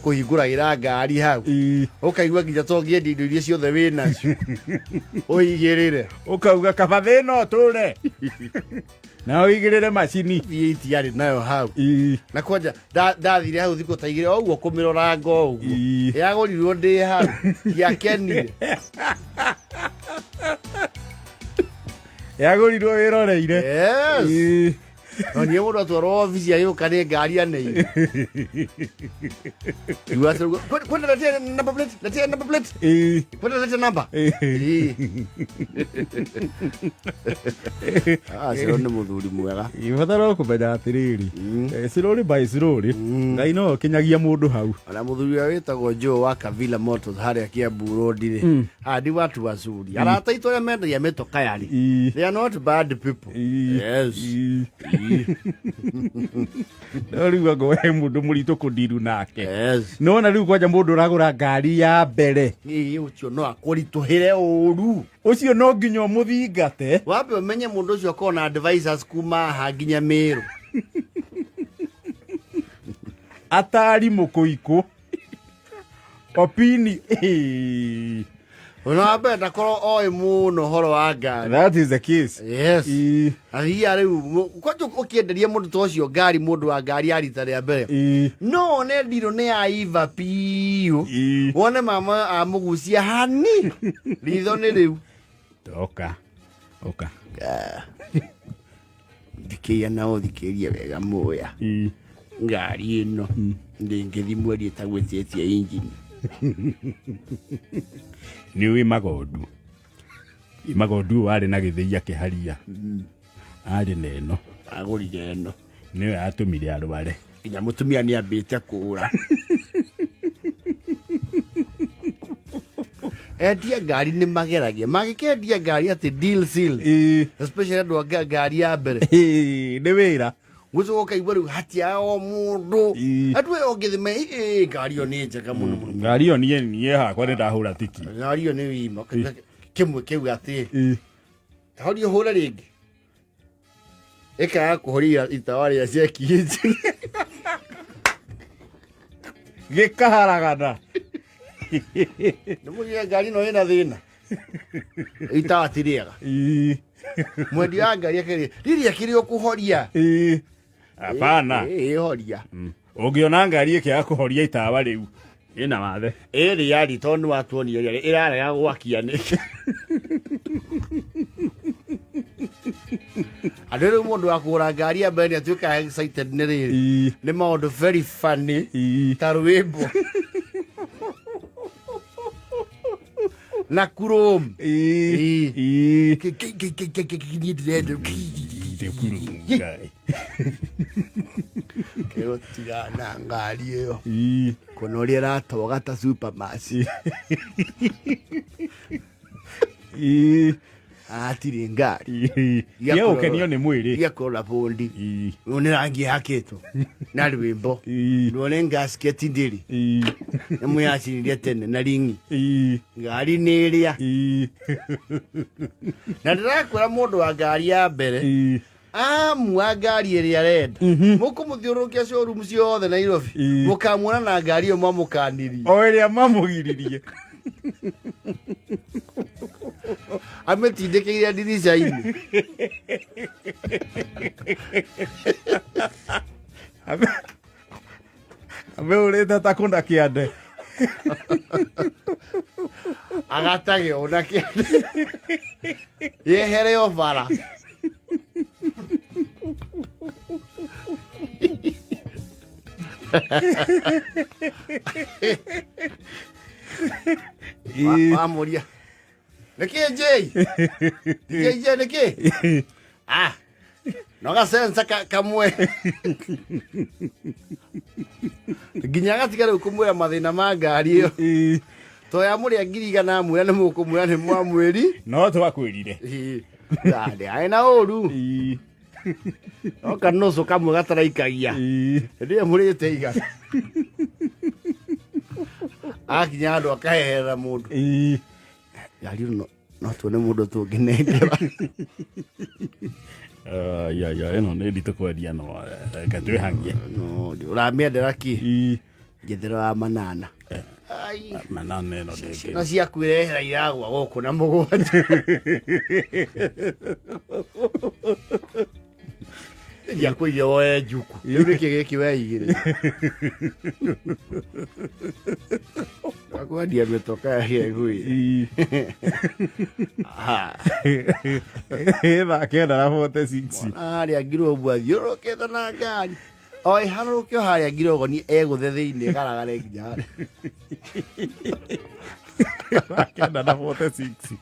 Akũhingũragĩra ngari hau. Ũkaigua nginya to ũngĩendia indo iria ciothe wĩ nacio ũigĩrĩre. Ũkauga kaba thĩna ũtũre na ũigĩrĩre macini. V8 yarĩ nayo hau. Na kwanja ndathire hau thikũ ta igĩrĩ o ũguo kũmĩroranga o ũguo. Yagũrirwo ndĩ hau, ndiakenire. Yagũrirwo wĩroreire. Yes. No niĩ mũndũ atwarwo obici agĩũka nĩ ngari aneire. Igua atĩ ũguo, Kwenda letea number plate, letea number plate. Kwenda letea number. Ĩĩ. Ah, Ciro nĩ mũthuri mwega. Ibatara kũmenya atĩrĩrĩ, slowly by slowly, Ngai no kinyagia mũndũ hau. Ona mũthuri ũrĩa wĩtagwo Joe wa Kavila Motors harĩa Kiambu Road rĩ, ah, ni watu wazuri. Arata aitũ arĩa mendagia mĩtoka yarĩ. They are not bad people. Yes. No rĩu anga he mũndũ mũritũ kũndiru nake. Yes. Nĩwona rĩu kwanja mũndũ ũragũra ngari ya mbere. Ĩĩ, ũcio no akũritũhĩre ũru. Ũcio no nginya ũmũthingate. Wambe ũmenye mũndũ ũcio akorwo na advisors kuma haha nginya Meru. Atari mũkũikũ. Opini. Ĩĩ. Ona wambe ndakorwo oĩ mũno ũhoro wa ngari. That is the case. Yes. Athia rĩu kwanja ũkĩenderia mũndũ ta ũcio ngari, mũndũ wa ngari ya rita rĩa mbere. No one ndirũ nĩ yaiva piũ. Wone mama amũgucia hani. Ritho nĩ rĩu. Oka. Oka. Thikĩria na ũthikĩrie wega mũya. Ngari ĩno ndĩngĩthi mweri ĩtagwĩtĩtie injini. Nĩ ũĩ Magondu. Magondu ũyũ arĩ na gĩthĩi akĩharia. Arĩ na ĩno. Agũrire ĩno. Nĩyo yatũmire arware. Nginya mũtumia nĩ ambĩte kũra. Endia ngari nĩ mageragia magĩkendia ngari atĩ deal seal. Especially andũ a ngari ya mbere. Nĩ wĩra. Gũcoka ũkaigua rĩu hatia o mũndũ. Andũ ĩyo ũngĩthima, ngari ĩyo nĩ njega mũno mũno. Ngari ĩyo niĩ hakwa nĩ ndahũra tiki. Ngari ĩyo nĩ wima. Kĩmwe kĩu atĩ. Horia ũhũre rĩngĩ. Ĩkaga kũhoria itawa rĩa ceki engine. Gĩkaharagana. Nĩ mũgire ngari ĩno ĩna thĩna. Itawa ti rĩega. Mwendia wa ngari akĩrĩ rĩrĩ akĩrĩ ũkũhoria. Hapana. Horia. Ũngĩona ngari ĩkĩaga kũhoria itawa rĩu ĩna wathe. Ĩrĩ yari tondũ nĩ watuonia ũrĩa ĩrarega gwakia nĩkĩ. Andũ rĩu mũndũ wa kũgũra ngari ya mbere nĩ atuĩkaga excited nĩ rĩrĩ. Nĩ maũndũ very funny ta rwĩmbo. Na chrome. Niĩ ndĩrenda. Kĩrwo tiga na ngari ĩyo. Kuona ũrĩa ĩratoga ta supermax. Hatirĩ ngari. Tiga gũkenio nĩ mwĩrĩ. Tiga kũrora bundi. Nĩ rangi ĩhakĩtwo na rwĩmbo. Ndwone gasket ndĩrĩ. Nyamũ yacinire tene na ringi. Ngari nĩ ĩrĩa. Na ndĩrakwĩra mũndũ wa ngari ya mbere amua ngari ĩrĩa arenda, mũkũmũthiũrũrũkia showroom ciothe Nairobi, mũkamuona na ngari ĩyo mwamũkanirie. O ĩrĩa mamũgiririe. Amĩtindĩkĩire ndirica-inĩ. Amĩhũrĩte ta kũna kĩande. Agatage ona kĩande yehere o bara. Wamũria nĩkĩ njĩi DJ nĩkĩ ah no gasensa kamwe nginya gatiga rĩu kũmwĩra mathĩna ma ngari ĩyo to ya mũrĩa 100,000 amwĩra nĩ mũkũmwĩra nĩ mwamwĩri. No twakwĩrire. Ndĩ na ũru no kanũcũ kamwe gataraikagia hĩndĩ ĩyo mũrĩte igana akinya andũ akaheherera mũndũ ngari ĩno no tuone mũndũ tũngĩnengera. Ya ya ĩno nĩ nditũ kwendia no reke twĩhangie. No ũramĩendera kĩ? Njethero wa manana. Ai. Manana ĩno ndĩngĩ. Na ciaku irehera iragwa gũkũ na mũgwanja. Ndiakwĩire woe njuku. Rĩu nĩkĩ gĩkĩ weigĩrĩire? Akwendia mĩtoka ya gĩegũire. Thaa 9 na 46. Harĩa ngirobu athiũrũrũkĩte na ngari. O ĩharũrũke o harĩa ngirogoni egũthe thĩinĩ garagare nginya harĩa. Thaa 9 na 46.